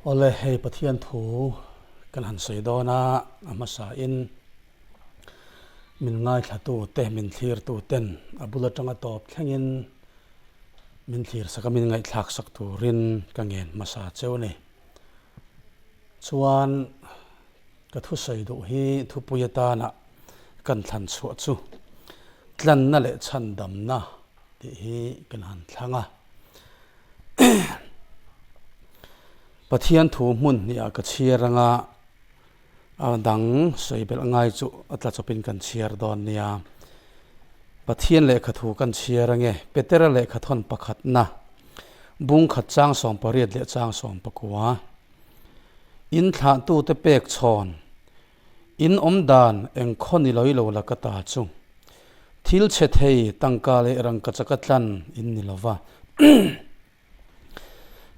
Awle, hei Pathian thu kan han sawi dawn a, a hmasa in min ngaithlatu te, min thlirtu ten a bul atanga tawp thlengin min thlir sak a, min ngaihthlak sak turin ka ngen hmasa cheu a ni. Chuan ka thusawi duh hi thupui atana kan thlan chhuah chu tlanna leh chhandamna tih hi kan han thlang a. Pathian thu hmun hnih ah ka chhiar anga a dang sawi belh ngai chu a tla chawpin kan chhiar dawn nia. Pathian lehkha thu kan chhiar ange Petera lehkha thawn pakhatna bung khat chang 18 leh chang 19. In thlahtute pek chhawn In awm dan eng khaw ni loi lo la ka ta chu. Thil chhe thei tangka leh rangkachaka tlan in ni lo va.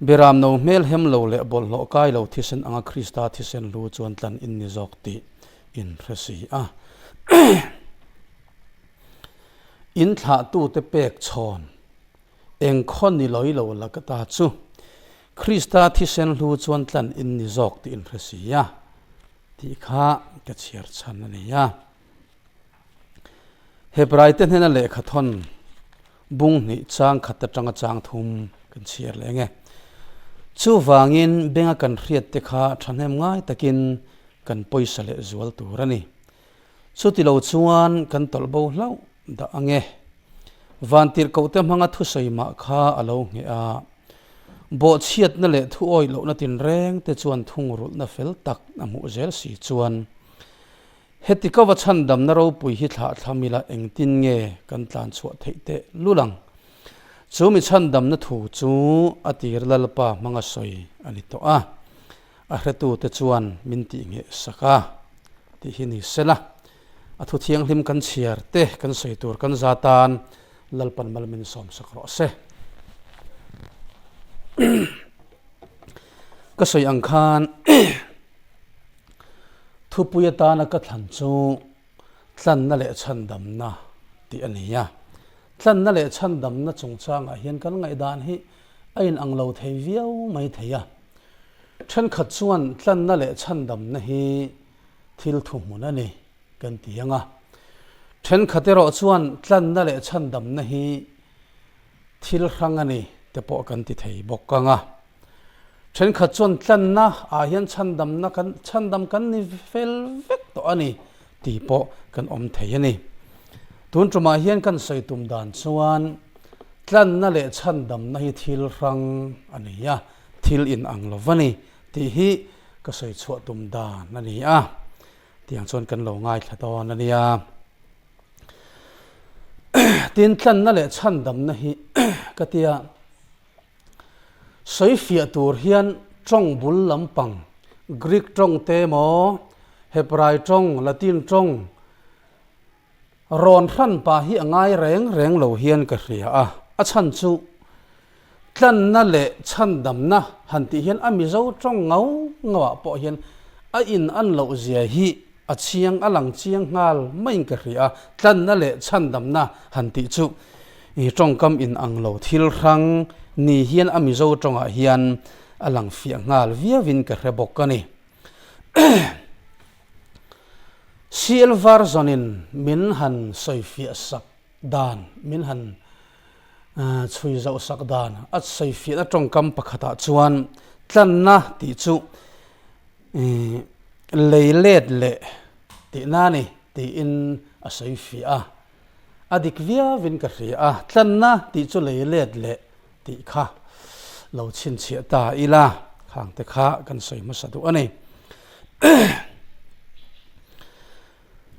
Beram no hmel hem lo leh bawlhhlawh kai lo thisen anga Krista thisen hlu chuan tlan in ni zawk tih in hre si a. In thlahtute pek chhawn eng khaw ni loi lo la ka ta chu. Krista thisen hlu chuan tlan in ni zawk tih in hre si a. Tih kha ka chhiar chhan a ni a. Hebraite hnena lehkha thawn bung hnih chang khat atanga chang thum kan chhiar leh ang e. Chuvangin benga kan hriat te kha thahnem ngai takin kan pawisa leh zual tur a ni. Chuti lo chuan kan tawlh bo hlauh dah ang e. Vantirhkohte hmanga thusawi mah kha a lo ngheh a. Bawhchhiatna leh thuawih lohna tinreng te chuan thungrulhna fel tak a hmuh zel si chuan heti ka va chhandamna ropui hi thlah thlam ila engtin nge kan tlan chhuah theih teh lul ang? Chu mi chhandamna thu chu a tir Lalpa hmanga sawi a ni tawh a, a hretute chuan min tihngheh sak a tih hi ni sela, a thu thianghlim kan chhiar te kan sawi tur kan za tan Lalpan mal min sawm sak rawh se. Ka sawi ang khan thupui atana ka thlan chu tlanna leh chhandamna tih a ni a. Tlanna leh chhandamna chungchangah hian kan ngaihdan hi a inang lo thei viau mai thei a. Thenkhat chuan tlanna leh chhandamna hi thil thuhmun a ni kan ti ang a. Thenkhat erawh chuan tlanna leh chhandamna hi thil hrang a ni te pawh kan ti thei bawk ang a. Thenkhat chuan tlanna ah hian chhandamna kan chhandam kan ni fel vek tawh a ni tih pawh kan awm thei a ni. Tun tumah hian kan sawi tum dan chuan tlanna leh chhandamna hi thil hrang a ni a, thil inang lo va ni tih hi ka sawi chhuah tum dan a ni a. Tiang chuan kan lo ngaithla dawn a nia. Tin tlanna leh chhandamna hi ka tia sawi fiah tur hian tawng bul lampang Greek tawng te emaw Hebrai tawng Latin tawng Rawn hran pa hi a ngai reng reng lo hian ka hria a, a chhan chu tlanna leh chhandamna han tih hian a Mizo tawng ngau ngau ah pawh hian a in an loh zia hi a chiang a lang chiang nghal maiin ka hria a, tlanna leh chhandamna han tih chu i tawngkam in ang lo thil hrang ni hian a Mizo tawngah hian a lang fiah nghal viau in ka hre bawk a ni. CL version-in min han sawifiah sak dan, min han chhui zauh sak dan a sawifiahna tawngkam pakhatah chuan tlanna tih chu lei let leh tihna a ni tiin a sawifiah a. A dik viauin ka hria a, tlanna tih chu lei let leh tih kha lo chhinchhiah ta ila khang te kha kan sawi hmasa duh a ni.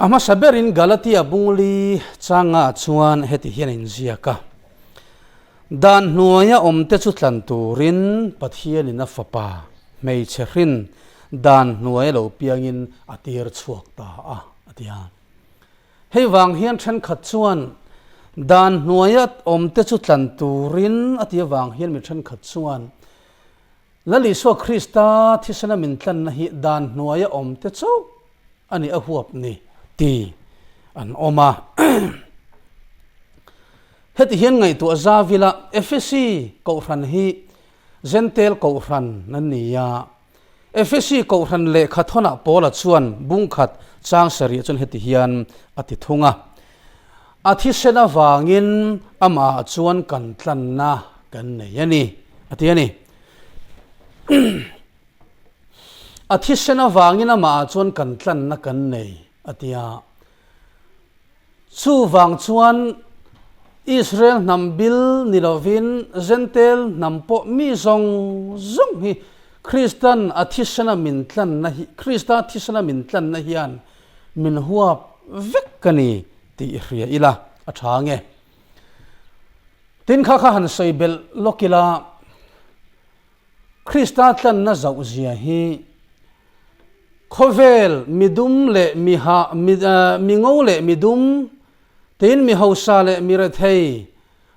A hmasa berin Galatia bungli changa chuan heti hian a inziak a, Dan hnuaia awmte chu tlan turin Pathianin a fapa hmeichhe hrin dan hnuaia lo piangin a tir chhuak ta a, a ti a. Hei vang hian thenkhat chuan dan hnuaia awmte chu tlan turin a ti avang hian mi thenkhat chuan Lal Isua Krista thisena min tlanna hi dan hnuaia awmte chauh a ni a huap ni ti an awm a. Heti hian ngaihtuah zavila Efesi kohhran hi Jentail kohhran an ni a. Efesi Kohhran lehkha thawnah Paula chuan bung khat chang sarih chuan heti hian a ti thung a, A thisen avangin amah chuan kan tlanna kan nei a ni, a ti a ni. A thisen avangin amah chuan kan tlanna kan nei, a ti a. Chuvang chuan Israel hnam bil ni lovin Jentail hnam pawh mi zawng zawng hi Kristan a thisena min tlanna hi Krista thisena min tlanna hian min huap vek a ni tih hria ila a tha nge. Tin kha kha han sawi belh lawk ila Krista tlanna zauh zia hi Khawvel midum leh mi ha, mi, mi ngo leh midum, tin mi hausa leh mi rethei,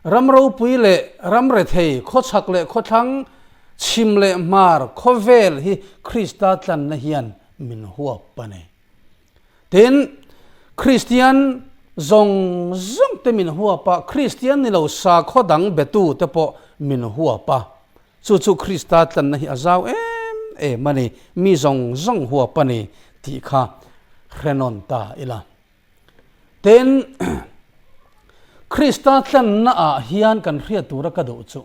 ram ropui leh ram rethei, khawchhak leh khawthlang, chhim leh hmar, khawvel hi Krista tlanna hian min huap a ni. Tin, Kristian zawng zawng te min huap a, Kristian ni lo sakhaw dang betu te pawh min huap a. Chu chu Krista tlanna hi a zau em em a ni, mi zawng zawng huap a ni tih kha hre nawn ta ila. Tin, Krista tlanna ah hian kan hriat tura ka duh chu,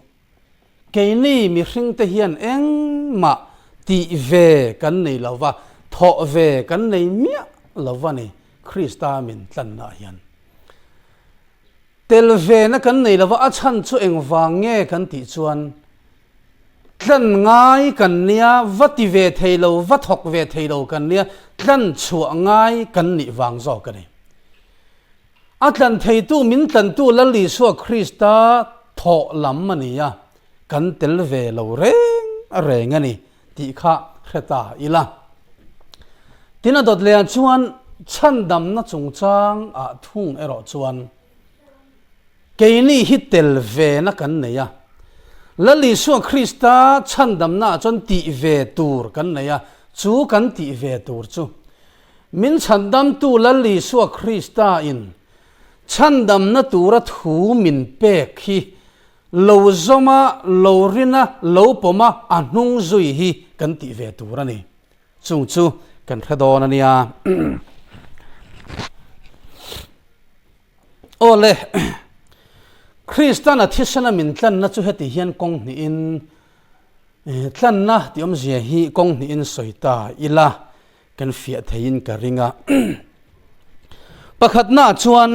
keini mihringte hian engmah tih ve kan nei lo va, thawh ve kan nei miah lo va ni Krista min tlanna ah hian. Tel vena kan nei lova a chhan chu engvang nge kan tih chuan tlan ngai kan nia, va ti ve thei lo, va thawk ve thei lo kan nia, tlan chhuah ngai kan nih vang zawk a ni. A tlan theitu min tlantu Lal Isua Krista thawh lam a ni a, kan tel ve lo reng reng a ni tih kha hre ta ila. Tin a dawt lehah chuan chhandamna chungchang ah thung erawh chuan keini hi tel vena kan nei a, Lal Isua Krista chhandamna ah chuan tih ve tur kan nei a, chu kan tih ve tur chu min chhandamtu Lal Isua Krista in chhandamna tura thu min pek hi Lo zawma, lo rina, lo pawma a hnung zui hi kan tih ve tur a ni. Chung chu kan hre dawn a nia. Aw le, Kristan a thisena min tlanna chu heti hian kawng hnihin tlanna tih awmzia hi kawng hnihin sawi ta ila. Kan fiah theiin ka ring a. Pakhatnaah chuan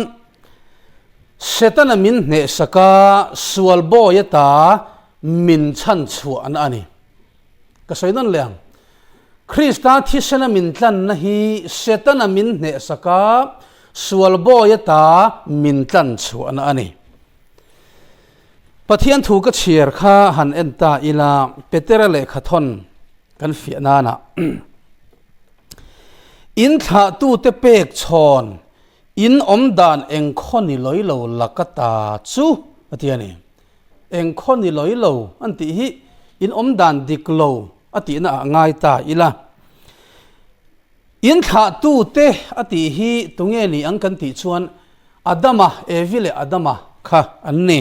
Setana min hnehsak a, sual bawi ata min chhan chhuahna a ni. Ka sawi nawn leh ang. Krista thisena min tlanna hi Setana min hnehsak a, sual bawi ata min tlan chhuahna a ni. Pathian thu ka chhiar kha han en ta ila, Petera lehkha thawn Kan fiah nana in thlahtute pek chhawn in awm dan eng khaw ni lawi lo laka ta chu a ti a ni. Eng khaw ni lawi lo an tih hi in awm dan dik lo a tihna ah ngai ta ila. In thlahtute a tih hi tunge ni ang kan tih chuan Adama, Evi leh Adama kha an ni.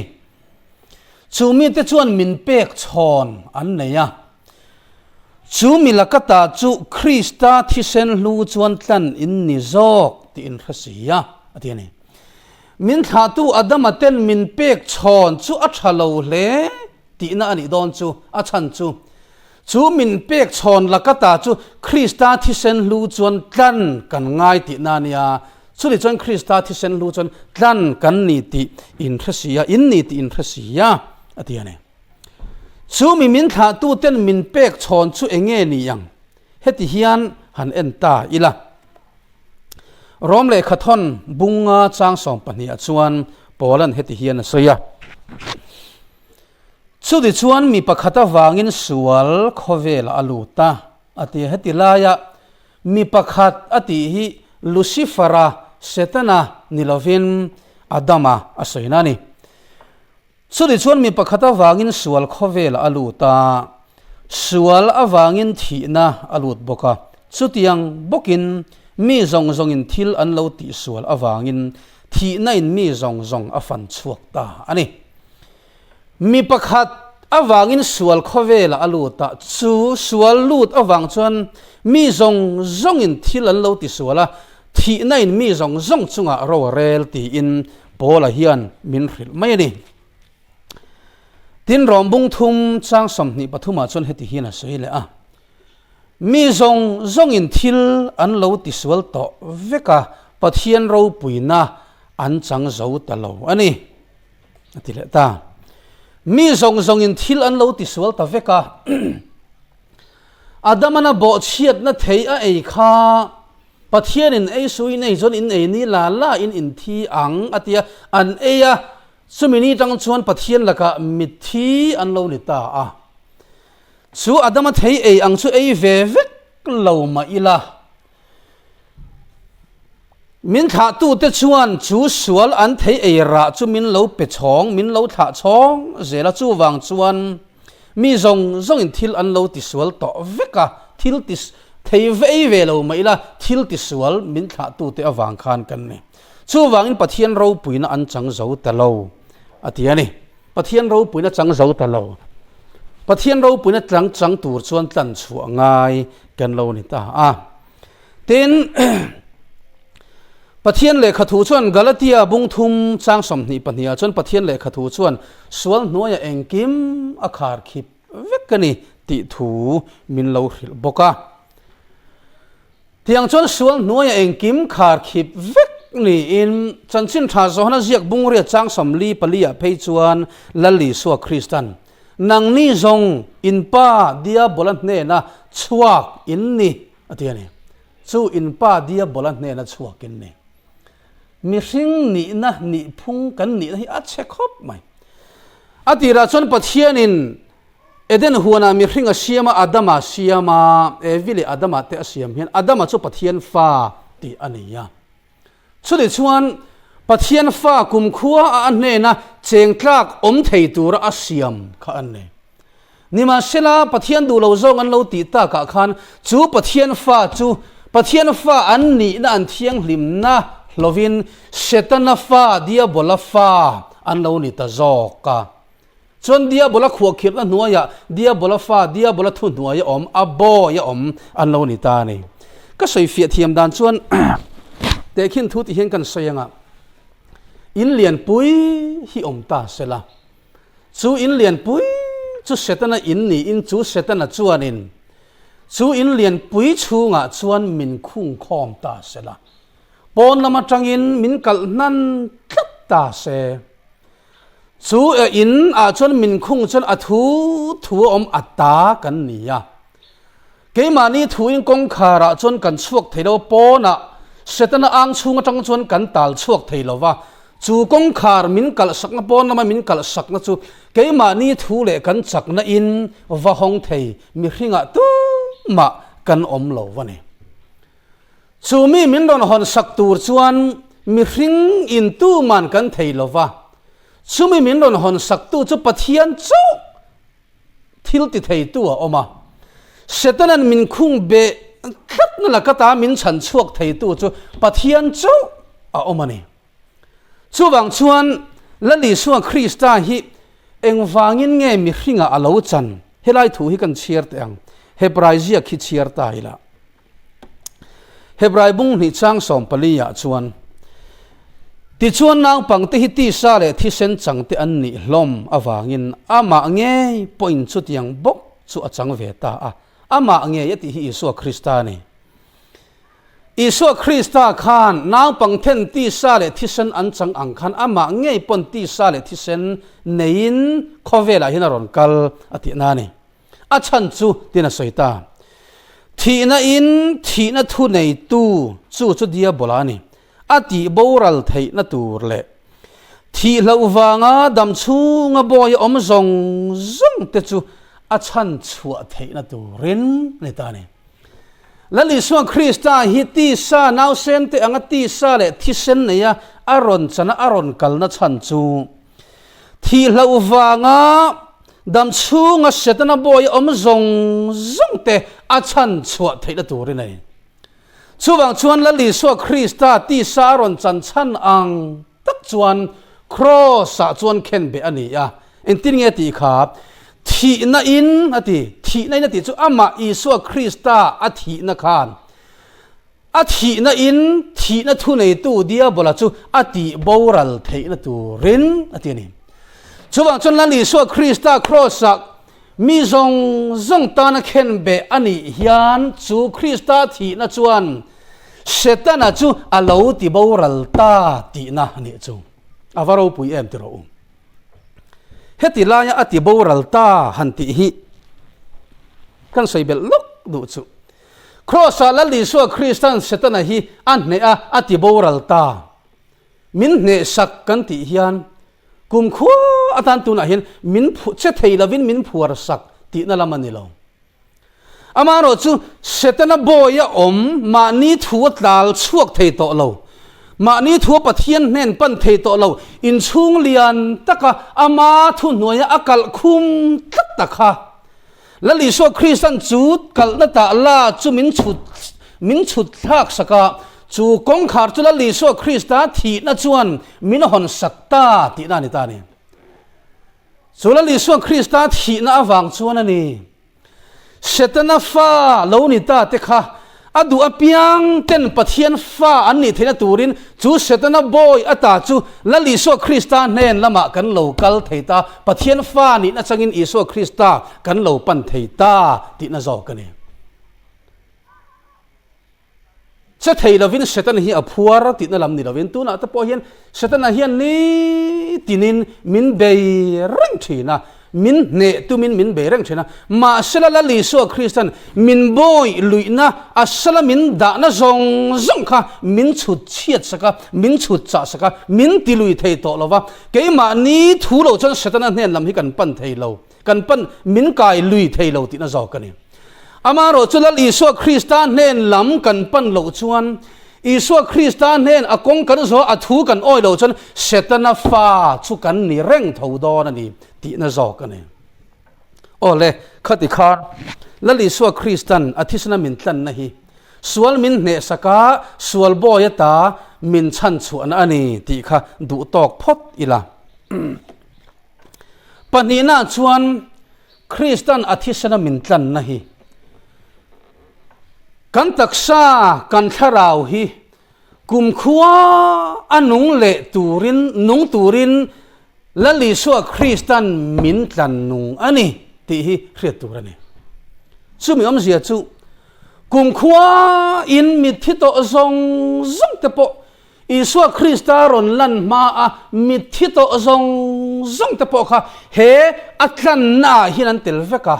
Chu mite chuan min pek chhawn an nei a. Chu mi lakata chu Krista thisen hlu chuan tlan in ni zawk tih in hre si a, a ti a ni. Min thlahtu Adama ten min pek chhawn chu a tha lo hle tihna a nih dawn chu, a chhan chu, chu min pek chhawn lakata chu Krista thisen hlu chuan tlan kan ngai tihna a nia, chutih chuan Krista thisen hlu chuan tlan kan ni tih in hre si a, in ni tih in hre si a, a ti a ni. Chu mi min thlahtuten min pek chhawn chu eng nge ni ang? Heti hian han en ta ila. Rom lehkha thawn bunga chang 12 ah chuan Paula'n heti hian a sawi a, Chuti chuan mi pakhat avangin sual khawvelah a lut a, a ti a. Heti laia mi pakhat a tih hi Lucifer-a, Setana ni lovin Adama a sawina a ni. Chutih chuan mi pakhat avangin sual khawvelah a lut a, sual avangin thihna a lut bawk a. Chutiang bawkin mi zawng zawngin thil an lo tihsual avangin thihna in mi zawng zawng a fan chhuak ta a ni. Mi pakhat Avangin sual khawvelah a lut a, chu sual lut avang chuan mi zawng zawngin thil an lo tisual a, thihna in mi zawng zawng chungah ro a rel tiin Paula hian min hrilh mai a ni. Tin, Rom bung thum chang 23 ah chuan heti hian a sawi leh a, Mi zawng zawngin thil an lo tisual tawh vek a, Pathian ropuina an chang zo ta lo a ni. A ti leh ta. Mi zawng zawngin thil an lo tisual ta vek a. Adamana bawhchhiatna thei a ei kha Pathianin ei suin ei chuan in ei ni la la in in thi ang a ti a, an ei a, chumi ni tang chuan Pathian lakah mitthi an lo ni ta a. Chu Adama thei ei ang chu ei ve vek lo mah ila. Min thlahtute chuan chu sual an thei ei rah chu min lo pe chhawng, min lo thlah chhawng zel a, chuvang chuan mi zawng zawngin thil an lo tisual tawh vek a, thil ti thei ve ei ve lo mah ila thil tisual min thlahtute avang khan kan ni. Chuvangin Pathian ropuina an chang zo ta lo a ti a ni. Pathian ropuina chang zo ta lo. Pathian ropuina tlang chang tur chuan tlan chhuah ngai kan lo ni ta a. Tin, Pathian lehkha thu chuan Galatia bung thum chang 22 ah chuan Pathian lehkha thu chuan sual hnuaiah engkim a khar khip vek a ni tih thu min lo hrilh bawk a. Tiang chuan sual hnuaiah engkim khar khip vek niin Chanchin Tha Johana ziak bungriat chang 44 ah phei chuan Lal Isua Kristan Nangni zawng in pa Diabola hnena chhuak in ni, a ti a ni. Chu in pa Diabola hnena chhuak in ni. Mihring nihna nihphung kan nihna hi a chhe khawp mai. A tirah chuan Pathianin Eden huanah mihring a siam a, Adama siam a, Evi leh Adama te a siam hian Adama chu Pathian fa tih a ni a. Chutih chuan Pathian fa kumkhua a a hnena cheng tlak awm thei tura a siam kha an ni. Nimahsela, Pathian duh lo zawng an lo tih takah khan chu Pathian fa chu Pathian fa an nihna an thianghlimna hlovin Setana fa, Diabola fa an lo ni ta zawk a. Chuan Diabola khuahkhirhna hnuaiah Diabola fa, Diabola thu hnuaia awm, a bawi a awm an lo ni ta a ni. Ka sawi fiah thiam dan chuan tehkhin thu tih hian kan sawi anga in lianpui hi awm ta se la, chu in lianpui chu Setana in niin chu Setana chuanin chu in lianpui chhungah chuan min khungkhawm ta se la, pawn lam atangin min kalh hnan tlat ta se. Chu in ah chuan min khung chuan a thu thu a awm a ta kan ni a. Keimahni thu in kawngkhar ah chuan kan chhuak thei lo pawn ah Setana ang chhung atang chuan kan tal chhuak thei lo va. Chu kawngkhar min kalh sakna pawn lama min kalh sakna chu keimahni thu leh kan chakna in va hawng thei mihring ah tumah kan awm lo a ni. Chu mi min rawn hawn sak tur chuan mihring in tuman kan thei lo va, chumi min rawn hawn sak tu chu Pathian chauh thil ti thei tu a awm a. Setanan min khung beh tlatna laka ta min chhan chhuak thei tu chu Pathian chauh a awm a ni. Chuvang chuan Lal Isua Krista hi engvangin nge mihringah a lo chan? Helai thu hi kan chhiar teh ang. Hebrai ziak hi chhiar ta ila. Hebrai bung hnih chang 14 ah chuan, Tichuan naupangte hi tisa leh thisen changte an nih hlawm avangin amah ngei pawhin chutiang bawk chu a chang ve ta a, amah ngei a tih hi Isua Krista a ni. Isua Krista khan naupangten tisa leh thisen an chang ang khan amah ngei pawn tisa leh thisen neiin khawvelah hian a rawn kal a tihna a ni. A chhan chu tin a sawi ta. Thihna in thihna thu neitu chu chu Diabola a ni. A tih boral theihna tur leh thih hloh vanga dam chhunga bawi a awm zawng zawng te chu a chhan chhuah theihna turin a ni ta a ni. Lal Isua Krista hi tisa nausen te anga tisa leh thisen neia a rawn chana a rawn kalna chhan chu thih hloh vanga Dam chhunga Setana bawi awm zawng zawng te a chhan chhuah theihna turin a ni. Chuvang chuan Lal Isua Krista tisa a rawn chan chhan ang tak chuan Kraws ah chuan khen beh a ni a. Engtin nge tih kha? Thihna in a ti, thihna in a tih chu amah Isua Krista a thihna khan a thihna in thihna thuneitu Diabola chu a tih boral theihna turin a ti a ni. Chuvang chuan Lal Isua Krista Kraws-ah mi zawng zawng tana khenbeh a nih hian chu Krista thihna chuan Setana chu a lo ti boral ta tihna a nih chu. A va ropui em ti rawh u. Heti laia a ti boral ta han tih hi kan sawi belh lawk duh chu. Kraws-ah Lal Isua Kristan Setana hi a hneh a, a ti boral ta. Min hnehsak kan tih hian kumkhua atan tunah hian min che thei lovin min phuarsak tihna lam a ni lo. Amaherawh chu Setana bawi a awm, mahni thu a tlal chhuak thei tawh lo, mahni thu a Pathian hnen pan thei tawh lo, inchhung lian taka ama thuhnuaia a kalh khum tlat ta kha. Lal Isua Kristan chu kalhna tah la chu min chhut min chhut thlak sak a, chu kawngkhar chu Lal Isua Krista thihna chuan min hawn sak ta tihna a ni ta a ni. Chu Lal Isua Krista thihna avang chuan a ni. Setana fa lo ni ta te kha a duh apiang ten Pathian fa an nih theihna turin chu Setana bawi ata chu Lal Isua Krista hnen lamah kan lo kal thei ta, Pathian fa nihna changin Isua Krista kan lo pan thei ta tihna zawk a ni. Che thei lovin Setana hi a phuar tihna lam ni lovin tunah te pawh hian Setana hian nitinin min bei reng thin a, min hneh tumin min bei reng thin a. Mahsela Lal Isua Kristan min bawi luihna, a sala min dahna zawng zawng kha min chhut chhiat sak a, min chhut chah sak a, min ti lui thei tawh lo va. Keimahni thu lo chuan Setana hnen lam hi kan pan thei lo. Kan pan min kai lui thei lo tihna zawk a ni. Amaherawh chu Lal Isua Krista hnen lam kan pan loh chuan, Isua Krista hnen a kawng kan zawh a thu kan awi loh chuan Setana fa chu kan ni reng tho dawn a ni tihna zawk a ni. Aw le, khati khan Lal Isua Kristan a thisna min tlanna hi sual min hnehsak a, sual bawi ata min chhanchhuahna a ni tih kha duh tawk phawt ila. Pahnihna chuan Kristan a thisena min tlanna hi kan taksa, kan thlarau hi kumkhua a nung leh turin, nung turin Lal Isua Kristan min tlan nung a ni tih hi hriat tur a ni. Chumi awmzia chu kumkhua in mitthi tawh zawng zawng te pawh Isua Krista rawn lan hma a mitthi tawh zawng zawng te pawh kha he a tlanna ah hian an tel vek a.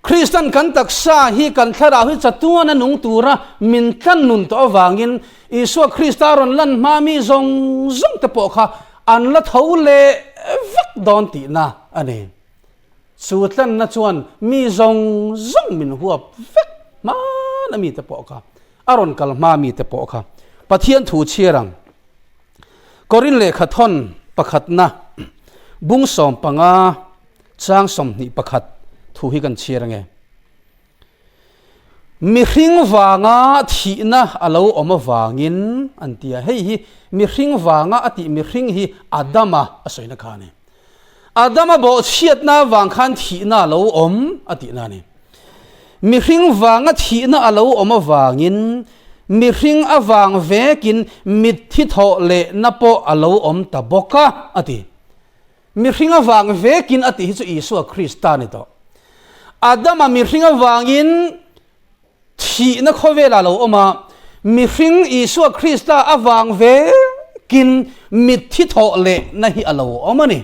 Kristan kan taksa hi kan thlarau hi chatuan a nung tura min tlan nun tawh avangin Isua Krista rawn lan hma mi zawng zawng te pawh kha an la tho leh vek dawn tihna a ni. Chu tlanna chuan mi zawng zawng min huap vek hman a mite pawh kha A rawn kal hma mite pawh kha Pathian thu chhiar ang. Korin lehkha thawn pakhatna bung 15 chang 21 thu hi kan chhiar ange. Mihring vanga thihna a lo awm avangin an ti a, hei hi mihring vanga a tih mihring hi Adama a sawina kha a ni. Adama bawhchhiatna avang khan thihna a lo awm a tihna a ni. Mihring vanga thihna a lo awm avangin mihring avang vekin mitthi thawh lehna pawh a lo awm ta bawk a, a ti. Mihring avang vekin a tih hi chu Isua Krista a ni tawh. Adama mihring avangin Thihna khawvelah lo awm a, mihring Isua Krista avang vekin mitthi thawh lehna hi a lo awm a ni.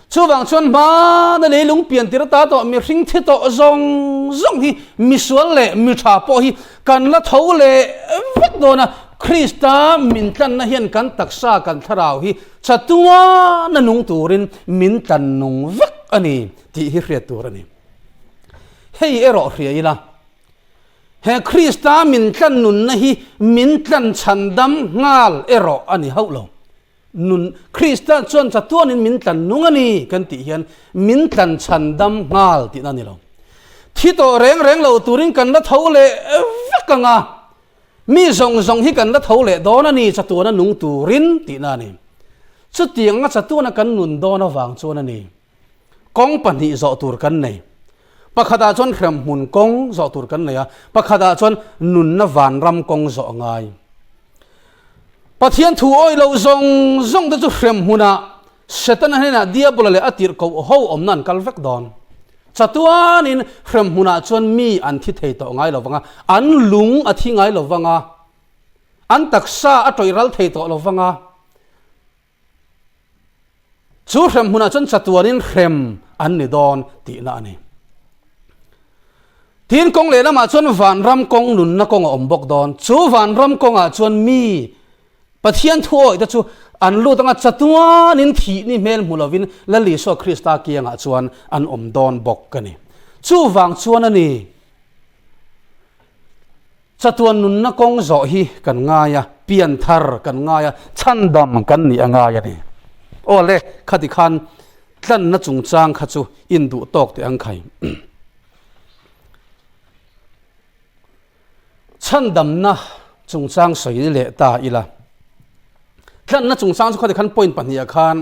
Chuvang chuan hmana leilung pian tir ata tawh mihring thi tawh zawng zawng hi misual leh mi tha pawh hi kan la tho leh vek dawn a, Krista min tlanna hian kan taksa kan thlarau hi chatuana nung turin min tlan nung vek a ni tih hi hriat tur a ni. Hei erawh hria ila, he Krista min tlan nunna hi min tlan chhandam nghal erawh a ni hauh lo. Nun, Krista chuan chatuanin min tlan nung a ni kan tih hian min tlan chhandam nghal tihna a ni lo. Thi tawh reng reng lo turin kan la tho leh vek ang a, mi zawng zawng hi kan la tho leh dawn a ni chatuana nung turin tihna a ni. Chutianga chatuana kan nun dawn avang chuan a ni. Kawng pahnih zawh tur kan nei. Pakhatah chuan hremhmun kawng zawh tur kan nei a, pakhatah chuan nunna vanram kawng zawh a ngai. Pathian thu awih loh zawng zawng te chu hremhmunah Setana hnenah Diabola leh a tirhkoh ho awmna an kal vek dawn. Chatuanin hremhmunah chuan mi an thi thei tawh ngai lo vang a, an lung a thi ngai lo vang a, an taksa a tawih ral thei tawh lo vang a. Chu hremhmunah chuan chatuanin hrem an ni dawn tihna a ni. Tin kawng lehlamah chuan vanram kawng nunna kawng a awm bawk dawn. Chu vanram kawngah chuan mi Pathian thu awih te chu an lut anga chatuanin thihni hmel hmu lovin Lal Isua Krista kiangah chuan an awm dawn bawk a ni. Chuvang chuan a ni, chatuan nunna kawng zawh hi kan ngai a, pianthar kan ngai a, chhandam kan nih a ngai a ni. Aw le, khati khan tlanna chungchang kha chu induh tawk teh ang khai. Chhandamna chungchang sawi leh ta ila. Tlanna chungchang chu khati khan point pahniha khan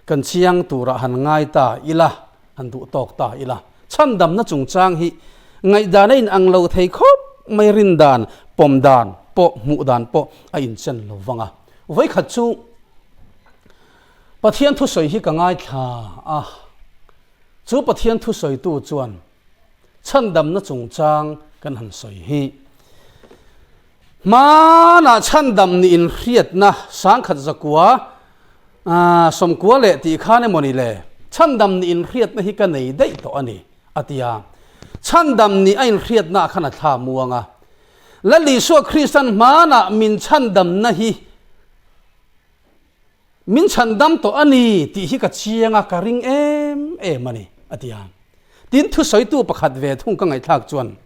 kan chiang turah han ngai ta ila, han duh tawk ta ila. Chhandamna chungchang hi ngaihdan a inang lo thei khawp mai rin dan, pawm dan pawh, hmuh dan pawh a inchen lo vang a. Vawikhat chu Pathian thusawi hi ka ngaithla a, chu Pathian thusawitu chuan Chhandamna chungchang kan han sawi hi hmanah chhandam nih inhriatna sangkhat zakua sawmkua leh tih khan emaw ni le chhandam nih inhriatna hi ka nei daih tawh a ni a ti a. Chhandam nih a inhriatna ah khan a thla muang a. Lal Isua Kristan hmanah min chhandamna hi Min chhandam tawh a ni tih hi ka chiang a, ka ring em em a ni, a ti a. Tin, thusawitu pakhat ve thung ka ngaihthlak chuan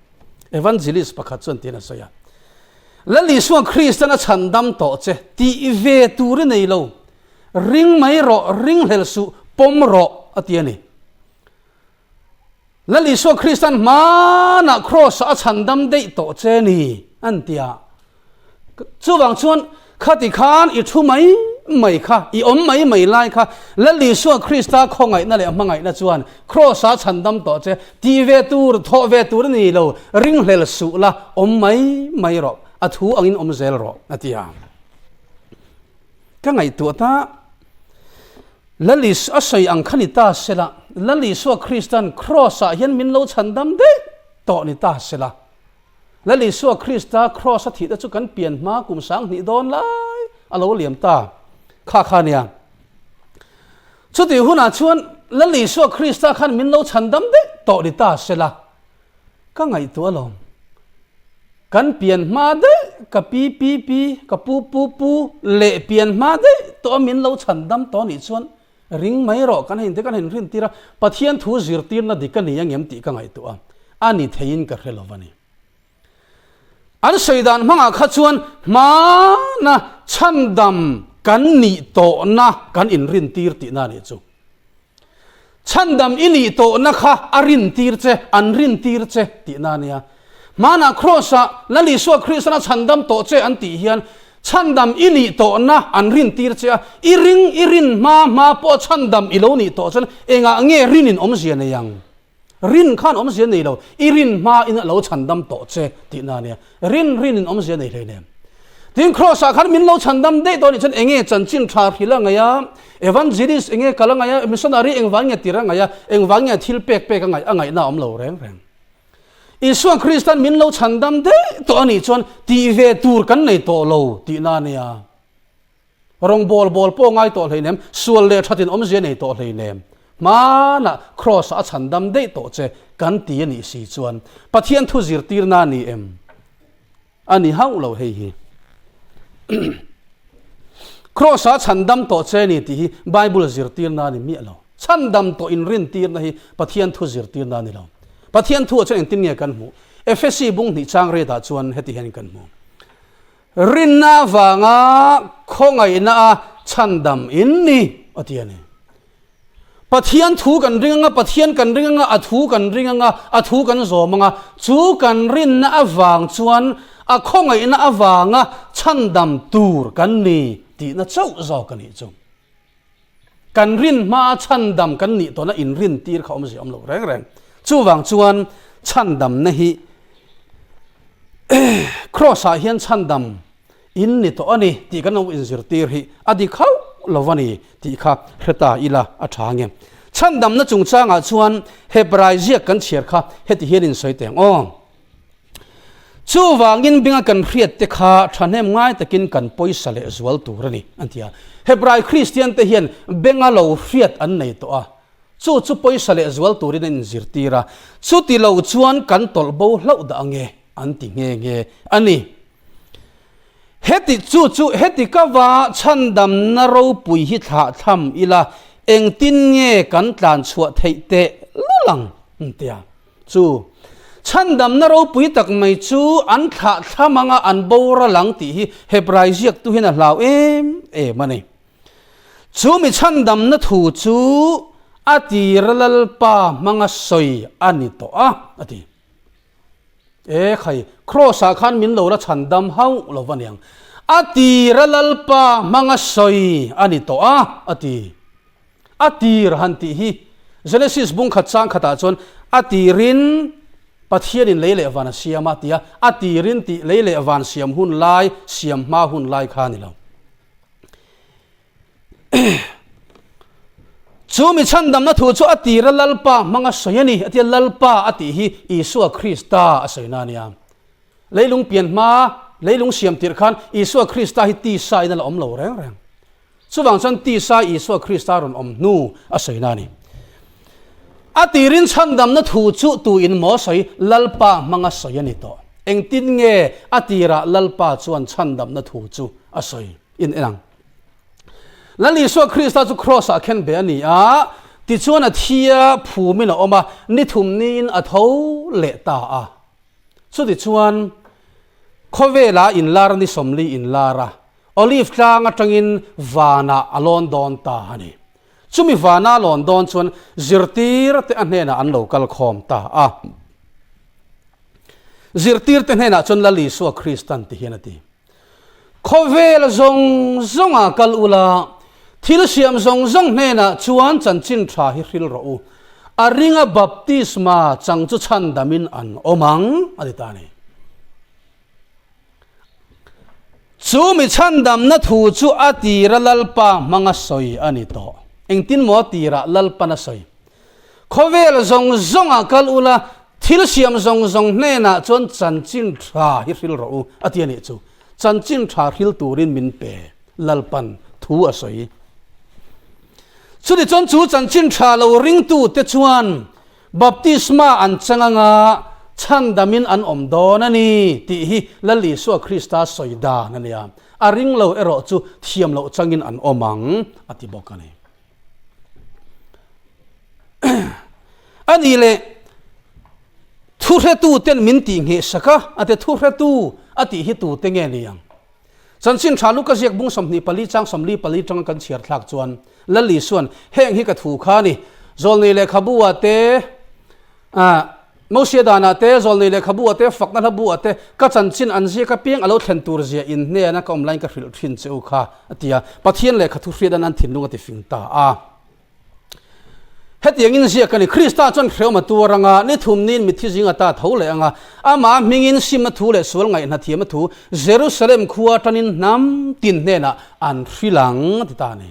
Evangelist pakhat chuan tiin a sawi a, Lal Isua Kristan a chhandam tawh che tih ve tur i nei lo, ring mai rawh, ringhlel suh, pawm rawh, a ti a ni. Lal Isua Kristan hmanah Kraws-ah a chhandam daih tawh che ni, an ti a. Chuvang chuan khati khan i thu mai mai kha, i awm mai mai lai kha Lal Isua Krista khawngaihna leh hmangaihna chuan Kraws-ah a chhandam tawh che, tih ve tur, thawh ve tur a ni lo, ringhlel suh la, awm mai mai rawh, a thu angin awm zel rawh, a ti a. Ka ngaihtuah ta. Lal Is a sawi ang kha ni ta sela, Lal Isua Kristan Kraws-ah hian min lo chhandam daih tawh ni ta sela. Lal Isua Krista Kraws a thihna chu kan pian hma kum 2000 dawn lai a lo liam ta kha kha nia. Chutih hunah chuan Lal Isua Krista khan min lo chhandam daih tawh ni ta sela. Ka ngaihtuah alawm. Kan pian hma daih ka pi pi pi, ka pu pu pu leh pian hma daih tawh a min lo chhandam tawh anih chuan ring mai rawh kan hein te kan hein rin tir a, Pathian thu zirtirna dik a ni angem tih ka ngaihtuah a, a ni theiin ka hre lo a ni. An sawi dan hmangah kha chuan hmana chhandam kan nih tawhna kan inrintir tihna a nih chu. Chhandam i nih tawhna kha a rintir che, an rintir che tihna a nia. Hmanah Kraws-ah Lal Isua Kristan a chhandam tawh che an tih hian chhandam i nih tawhna an rintir che a, i ring i rin hma hma pawh chhandam i lo nih tawh chuan engah nge rinin awmzia nei ang? Rin khan awmzia nei lo, i rin hmain a lo chhandam tawh che tihna a nia. Rin rinin awmzia nei hleinem. Tin, Kraws-ah khan min lo chhandam daih dawn nih chuan enge chanchin tha hril a ngaih a, evangelist enge kal a ngaih a, missionary engvang nge tir a ngaih a, engvang nge thil pek pek a ngaih a ngaihna a awm lo reng reng. Isua Kristan min lo chhandam daih tawh a nih chuan tih ve tur kan nei tawh lo tihna a nia. Rawngbawl bawl pawh ngai tawh hleinem, sual leh thatin awmzia nei tawh hleinem. Hmanah Kraws-ah a chhandam daih tawh che kan ti a nih si chuan Pathian thu zirtirna a ni em? A ni hauh lo hei hi. Kraws-ah a chhandam tawh che a ni tih hi Bible zirtirna a ni miah lo. Chhandam tawh inrintirna hi Pathian thu zirtirna a ni lo. Pathian thu ah chuan engtin nge kan hmuh? Efesi bung hnih chang riatah chuan heti hian kan hmu. Rinna avanga khawngaihna a chhandam in ni, a ti a ni. Pathian thu kan ring anga, Pathian kan ring anga, a thu kan ring anga, a thu kan zawm anga, chu kan rinna avang chuan a khawngaihna avanga chhandam tur kan ni tihna chauh zawk a nih chu. Kan rin hmaa chhandam kan nih tawhna inrintir kha awmzia awm lo reng reng. Chuvang chuan chhandamna hi Kraws-ah hian chhandam in ni tawh a ni tih kan lo inzirtir hi a dik hauh lo a ni tih kha hre ta ila a tha nge. Chhandamna chungchangah chuan Hebrai ziak kan chhiar kha heti hian insawi teh ang aw. Chuvangin benga kan hriat te kha thahnem ngai takin kan pawisa leh zual tur a ni, an ti a. Hebrai Kristian te hian benga lo hriat an nei tawh a, chu chu pawisa leh zual turin an inzirtir a, chuti lo chuan kan tawlh bo hlauh dah ange, an ti nghe nghe a ni. Heti chu chu heti ka va chhandamna ropui hi thlah thlam ila, engtin nge kan tlan chhuah theih teh lul ang, an ti a. Chu chhandamna ropui tak mai chu an thlah thlam anga an boral ang tih hi Hebrai ziaktu hian a hlau em em a ni. Chu mi chhandamna thu chu a tira Lalpa hmanga sawi a ni tawh a, a ti. E khai, Kraws-ah khan min lo la chhandam hauh lo va niang. A tira Lalpa hmanga sawi a ni tawh a, a ti. A tir han tih hi Genesis bung khat chang khatah chuan a tirin Pathianin lei leh van a siam a tia, a tirin tih lei leh van siam hun lai, siam hma hun lai kha a ni lo. Chu mi chhandamna thu chu a tira Lalpa hmanga sawi a ni, a tia Lalpa a tih hi Isua Krista a sawina a nia. Leilung pian hma, leilung siam tirh khan Isua Krista hi tisa in a la awm lo reng reng. Chuvang chuan tisa Isua Krista rawn awm hnu a sawina a ni. A tirin chhandamna thu chu tuin maw sawi Lalpa hmanga sawi a ni tawh. Engtin nge a tirah Lalpa chuan chhandamna thu chu a sawi in en ang. Lal Isua Krista chu Kraws-ah khen be a ni a, tichuan a thi a phumin a awm a, ni thum niin a tho leh ta a. Chutichuan khawvelah inlar ni 40 inlar a, Olive tlang atangin vanah a lawn dawn ta a ni. Chumi vana a lawn dawn chuan zirtir te a hnenah an lo kal khawm ta a. Zirtir te hnenah chuan Lal Isua Kristan ti hian a ti, Khawvel zawng zawngah kal ula, thil siam zawng zawng hnenah chuan chanchin tha hi hril rawh u. A ringa baptisma chang chu chhandamin an awm ang, a ti ta a ni. Chu mi chhandamna thu chu a tira Lalpa hmanga sawi a ni tawh. Engtin maw a tirah Lalpan a sawi? Khawvel zawng zawngah kal ula, thil siam zawng zawng hnenah chuan chanchin tha hi hril rawh u, a ti a nih chu. Chanchin tha hril turin min pe, Lalpan thu a sawi. Chutichuan chu chanchin tha lo ringtute chuan Baptisma an chang anga chhandamin an awm dawn a ni tih hi Lal Isua Krista sawi dan a nia. A ring lo erawh chu thiam loh changin an awm ang a ti bawk a ni. A nih leh thuhretuten min tih ngheh sak a, a ti thuhretu a tih hi tute nge ni ang? Chanchin tha Luka ziak bung 24 chang 44 tanga kan chhiar thlak chuan Lal Isuan, Heng hi ka thu kha a ni, Zawlnei lehkhabu ah te, Mosia danah te, Zawlnei lehkhabu ah te, Fakna hlabu ah te, ka chanchin an ziak apiang a lo thlen tur zia in hnena ka awm laiin ka hrilh thin che u kha, a ti a. Pathian lehkha thu hriat an thinlung a ti fing ta a. Hetiangin ziak a ni, Krista chuan hrehawm a tuar anga, ni thum niin mitthi zing a ta tho leh anga, amah hmingin simna thu leh sual ngaihna thiam a thu Jerusalem khua tanin hnam tin hnenah an hrilh ang, a ti ta a ni.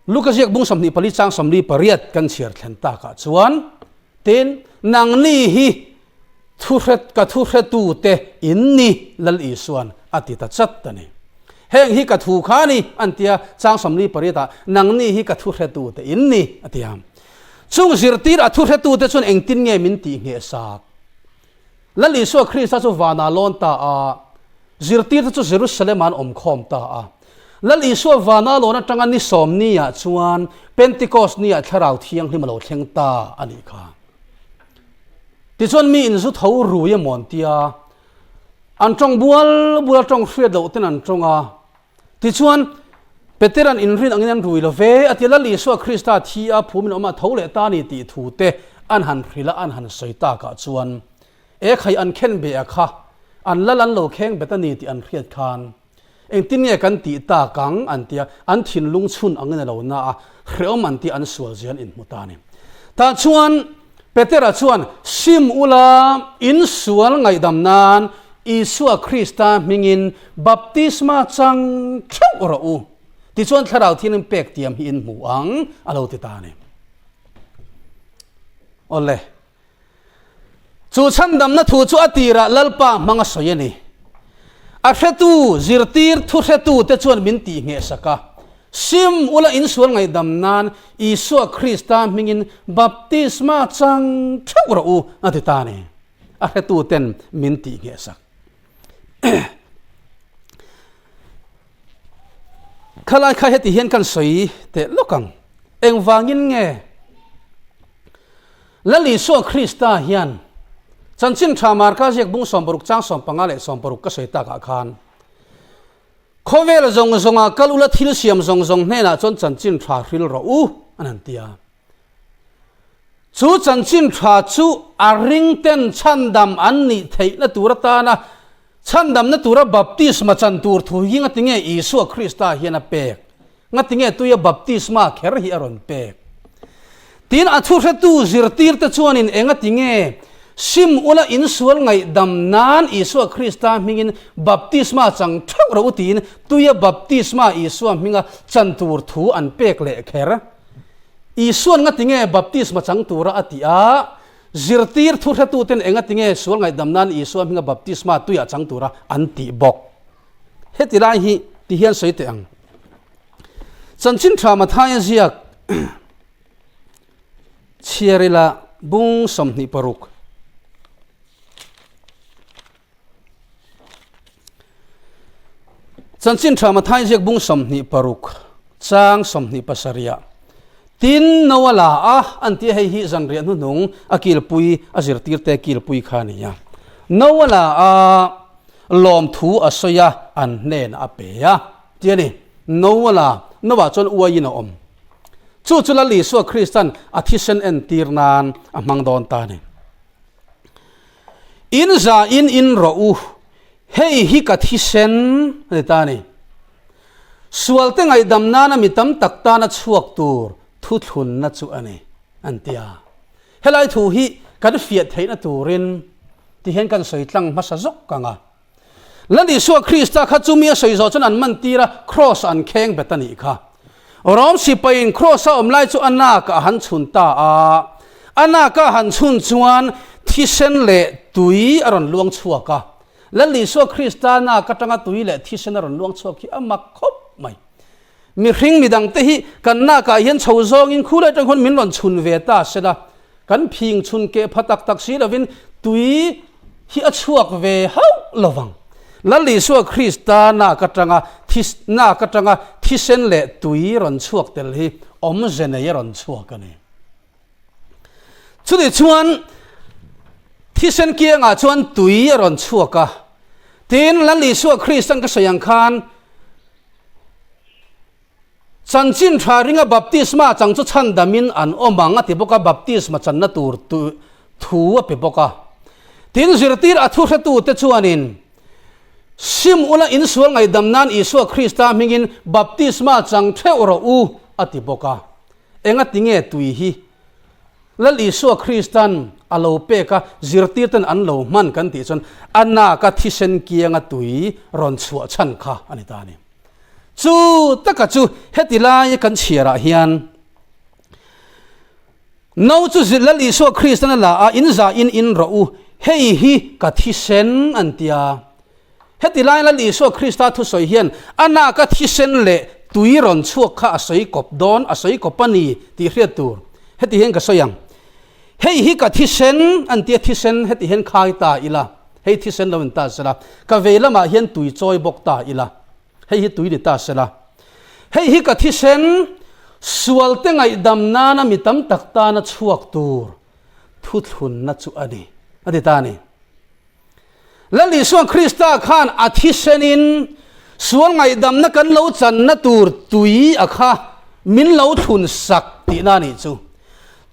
Luka ziak bung 24 chang 48 kan chhiar thlen takah chuan, Tin, nangni hi Thuhret ka thuhretute in ni, Lal Isuan a ti ta chat a ni. Heng hi ka thu kha a ni, an ti a, chang 48 ah, Nangni hi ka thuhretute in ni, a ti a. Chung zirtir a thuhretute chuan engtin nge min tih ngheh sak? Lal Isua Krista chu vanah lawn ta a, zirtirte chu Jerusalem-ah an awm khawm ta a. Lal Isua vana lawn atanga ni sawm niah chuan Pentecost niah Thlarau Thianghlim a lo thleng ta a nih kha. Tichuan mi in zu tho rui a mawn tia, an tawng bual bual a tawng hriat loh ten an tawng a. Tichuan Peteran inrin angin an rui lo ve a ti, Lal Isua Krista thi a phumin awm a tho leh ta ni tih thu te an han hrilh a, an han sawi takah chuan e khai an khen be a kha an lal an lo kheng bet a ni tih an hriat khan. Engtin nge kan tih tak ang an ti a, an thinlung chhun angin a lo na a, hrehawm an tih an sual zia an inhmu ta a ni. Tah chuan Petera chuan, Sim ula, in sual ngaihdam nan Isua Krista hmingin baptisma chang theuh rawh u, tichuan Thlarau Thianghlim pek tiam hi in hmu ang, a lo ti ta a ni. Awle. Chu chhandamna thu chu a tirah Lalpa hmanga sawi a ni. A hretu, zirtir thu hretute chuan min tihnghehsak a. Sim ula insual ngaihdam nan Isua Krista hmingin baptisma chang theuh rawh u, a ti ta a ni. A hretuten min tihnghehsak. Khalai kha heti hian kan sawi teh lawk ang. Engvangin nge Lal Isua Krista hian Chanchin Tha Marka ziak bung 60 chang 15 leh 60 ka sawi takah khan Khawvel zawng zawnga kal ula thil siam zawng zawng hnenah chuan Chanchin Tha hril rawh u an han ti a. Chu Chanchin Tha chu a ringten chhandam an nih theihna tur atana chhandamna tura baptisma chan tur thu hi ngatinge Isua Krista hian a pek? Ngatinge tuia baptisma kher hi a rawn pek? Tin, a thuhretu zirtirte chuanin engatinge sim ula insual ngaihdam nan Isua Krista hmingin baptisma chang theuh rawh u tiin tuia baptisma Isua hminga chan tur thu an pek leh kher? Isuan ngatinge baptisma chang tura a tih a, zirtir thuhretuten engatinge sual ngaihdam nan Isua hminga baptisma tuia chang tura an tih bawk? Heti lai hi ti hian sawi teh ang. Chanchin tha Mathaia ziak chhiar ila bung 26. Chanchin tha Mathaia ziak bung 26 chang 27 tin no a la a an tia hei hi zanriah hnuhnung a kilpui a zirtirte kilpui kha a ni a. No a la a Lawmthu a sawi a, an hnenah a pe a, ti a ni. Noa la, Noah chuan uaiin a awm. Chu chu Lal Isua Kristan a thisen entir nan a hmang dawn ta a ni. In za in in rawh u, hei hi ka thisen a ni ta a ni. Sualte ngaihdam nana mi tam tak tana chhuak tur thuthlunna chu a ni, an ti a. Helai thu hi kan fiah theihna turin ti hian kan sawi tlang hmasa zawk ang a. Lal Isua Krista kha chumi a sawi zawh chuan an man tir a, kraws an kheng bet a nih kha. Rom sipaiin kraws a awm lai chu a nak a han chhun ta a, a nak a han chhun chuan thisen leh tui a rawn luang chhuak a. Lal Isua Krista nak atanga tui leh thisen a rawn luang chhuak hi a mak khawp mai. Mihring midangte hi kan nakah hian chho zawngin khu leh atang khawn min rawn chhun ve ta sela, kan phing chhun keh pha tak tak si lovin tui hi a chhuak ve hauh lovang. Lal Isua Krista nak atanga nak atanga thisen leh tui rawn chhuak tel hi awmze nei a rawn chhuak a ni. Chutih chuan thisen kiangah chuan tui a rawn chhuak a, tin Lal Isua Kristan ka sawi ang khan, Chanchin tha ringa baptisma chang chu chhandamin an awm ang a ti bawk a, baptisma channa tur thu a pe bawk a. Tin, zirtir a thuhretute chuanin, Sim ula insual ngaihdam nan Isua Krista hmingin baptisma chang theuh rawh u, a ti bawk a. Engatinge tui hi Lal Isua Kristan a lo pek a, zirtirten an lo hman kan tih chuan a naka thisen kianga tui rawn chhuah chhan kha a ni ta a ni. Chu taka chu heti lai kan chhiarah hian No chu Lal Isua Kristan a la a, in za in in rawh u, hei hi ka thisen an ti a. Heti lai Lal Isua Krista thusawi hian a naka thisen leh tui rawn chhuak kha a sawi kawp dawn, a sawi kawp a ni tih hriat tur. Heti hian ka sawi ang, Hei hi ka thisen an tia thisen heti hian khai ta ila, hei thisen lo in ta sela, ka vei lamah hian tui chawi bawk ta ila, hei hi tui ni ta sela, hei hi ka thisen sualte ngaihdam nana mi tam tak tana chhuak tur thuthlunna chu a ni, a ti ta a ni. Lal Isua Krista khan a thisenin sual ngaihdamna kan lo channa tur tui a kha min lo thlun sak tihna a nih chu.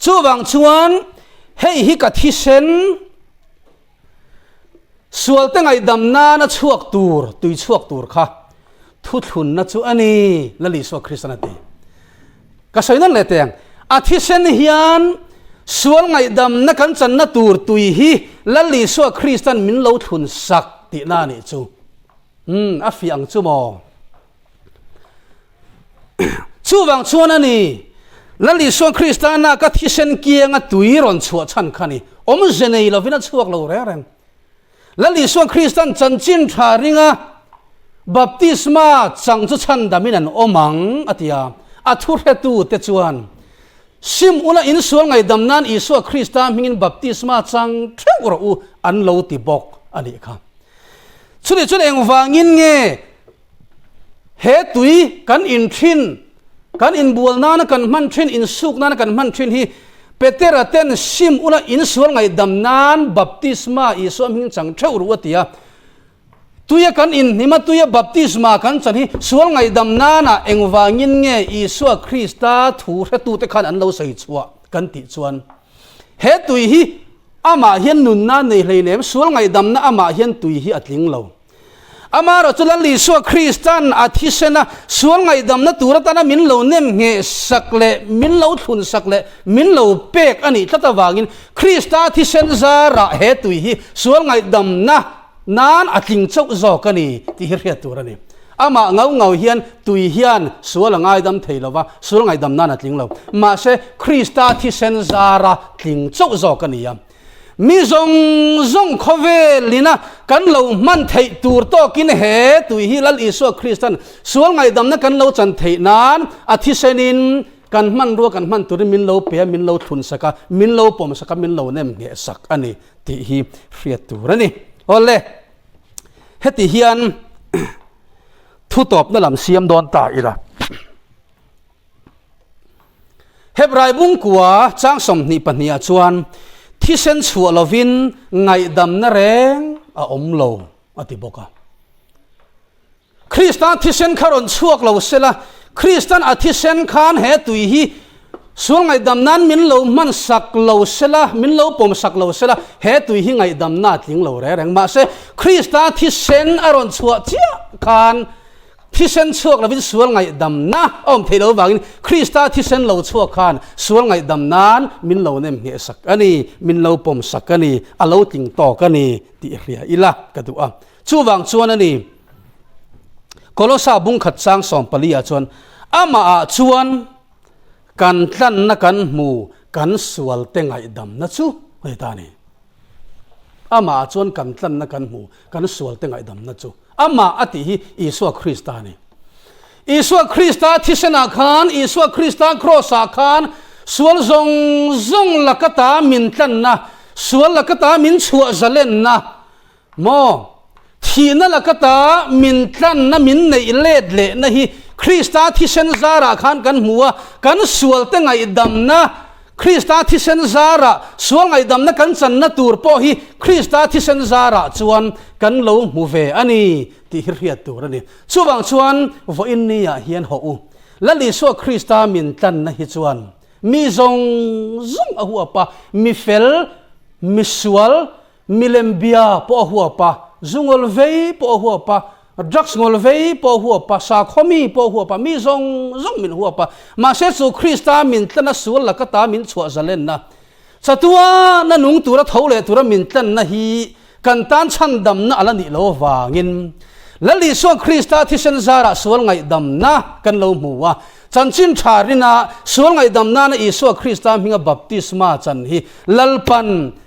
Chuvang chuan hei hi ka thisen sualte ngaihdam nana chhuak tur, tui chhuak tur kha. Thuthlunna chu a ni, Lal Isua Kristan a ti. Ka sawi nawn leh teng, a thisen hian sual ngaihdamna kan channa tur tui hi Lal Isua Kristan min lo thlun sak tihna a nih chu. Umm, a fiah ang chu maw? Chuvang chuan a ni, Lal Isua Kristana ka thisen kianga tui rawn chhuah chhan kha ni, awmze nei lovin a chhuak lo reng reng. Lal Isua Kristan chanchin tha ringa baptisma chang chu chhandamin an awm ang, a ti a. A thuhretute chuan, Sim ula insual ngaihdam nan Isua Krista hmingin baptisma chang theuh rawh u, an lo ti bawk a nih kha. Chutih chuan engvangin nge he tui kan in thin, kan inbual nana kan hman thin, insuk nana kan hman thin hi Petera ten sim ula insual ngaihdam nan baptisma Isua hming chang theuh ru a ti a. Tuia kan inhnim a, tuia baptisma kan chan hi sual ngaihdam nana engvangin nge Isua Krista thu hretute khan an lo sawi chhuah kan tih chuan he tui hi amah hian nunna nei hleinem, sual ngaihdamna amah hian tui hi a tling lo. Amaherawh chu Lal Isua Kristan a thisen a sual ngaihdamna tur atana min lo nem ngheh sak leh min lo thlun sak leh min lo pek a nih tlat avangin Krista thisen zarah he tui hi sual ngaihdamna nan a tling chauh zawk a ni tih hi hriat tur a ni. Amah ngau ngau hian tui hian sual a ngaidam thei lo va, sual ngaihdam nan a tling lo. Mahse Krista thisen zara tling chauh zawk a ni a. Mi zawng zawng khawvelina kan lo hman theih tur tawkin he tui hi Lal Isua Kristan sual ngaihdamna kan lo chan theih nan a thisenin kan hmanrua kan hman turin min lo pe a, min lo thlun sak a, min lo pawm sak a, min lo nem ngheh sak a ni tih hi hriat tur a ni. Awle, heti hian thutawpna lam siam dawn ta ila. Hebrai bungkua chang 22 ah chuan thisen chhuah lovin ngaihdamna reng a awm lo a ti bawk a. Kristan thisen kha rawn chhuak lo sela, Kristan a thisen khan he tui hi sual ngaihdam nan min lo hman sak lo sela, min lo pawm sak lo sela, he tui hi ngaihdamna a tling lo reng reng. Mahse, Krista thisen a rawn chhuah chiah khan Thisen chhuak lovin sual ngaihdamna a awm theih lo avangin Krista thisen lo chhuak khan sual ngaihdam nan min lo nem ngheh sak a ni, min lo pawm sak a ni, a lo tling tawk a ni tih hria ila ka duh a. Chuvang chuan a ni, Kolosa bungkhat chang 14 ah chuan, Amahah chuan kan tlanna kan hmu, kan sualte ngaihdamna chu hei ta a ni. Amahah chuan kan tlanna kan hmu, kan sualte ngaihdamna chu. Amah a tih hi Isua Krista a ni. Isua Krista thisenah khan, Isua Krista kraws-ah khan sual zawng zawng laka ta min tlanna, sual laka ta min chhuah zalenna, maw, thihna laka ta min tlanna, min neih let lehna hi Krista thisen zarah khan kan hmu a, kan sualte ngaihdamna, Krista thisen zarah sual ngaihdamna kan channa tur pawh hi Krista thisen zarah chuan kan lo hmu ve a ni tih hi hriat tur a ni. Chuvang chuan vawiin niah hian hawh u. Lal Isua Krista min tlanna hi chuan mi zawng zawng a huap a, mi fel, mi sual, Milem bia pawh a huap a, zu ngawl vei pawh a huap a, drugs ngawl vei pawh a huap a, sakhaw mi pawh a huap a, mi zawng zawng min huap a. Mahse chu Krista min tlanna sual laka ta min chhuah zalenna, chatuana nung tura tho leh tura min tlanna hi kan tan chhandamna a la nih lo avangin Lal Isua Krista thisen zarah sual ngaihdamna kan lo hmu a. Chanchin tha rina sual ngaihdam nana Isua Krista hminga baptisma chan hi Lalpan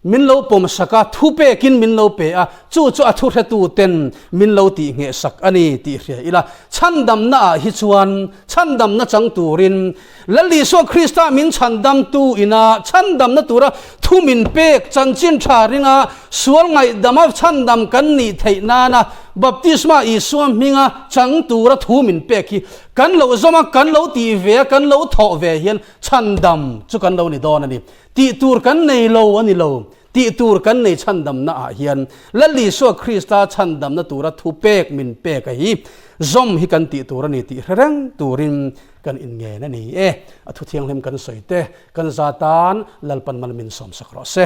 Min lo pawm sak a, thu pekin min lo pe a, chu chu a thuhretu ten min lo tih ngheh sak a ni tih hria ila. Chhandamna ah hi chuan chhandamna chang turin Lal Isua Krista min chhandamtu ina chhandamna tura thu min pek chanchin tha ringa sual ngaihdama chhandam kan nih theih nana baptisma Isua hminga chang tura thu min pek hi kan lo zawm a, kan lo tih ve a, kan lo thawh ve hian chhandam chu kan lo ni dawn a ni. Tih tur kan nei lo a ni lo. Tih tur kan nei chhandamna ah hian Lal Isua Krista chhandamna tura thu pek min pek a hi zawm hi kan tih tur a ni tih hre reng turin kan inngen a ni e. A thu thianghlim kan sawi te kan za tan Lalpan mal min sawmsak rawh se.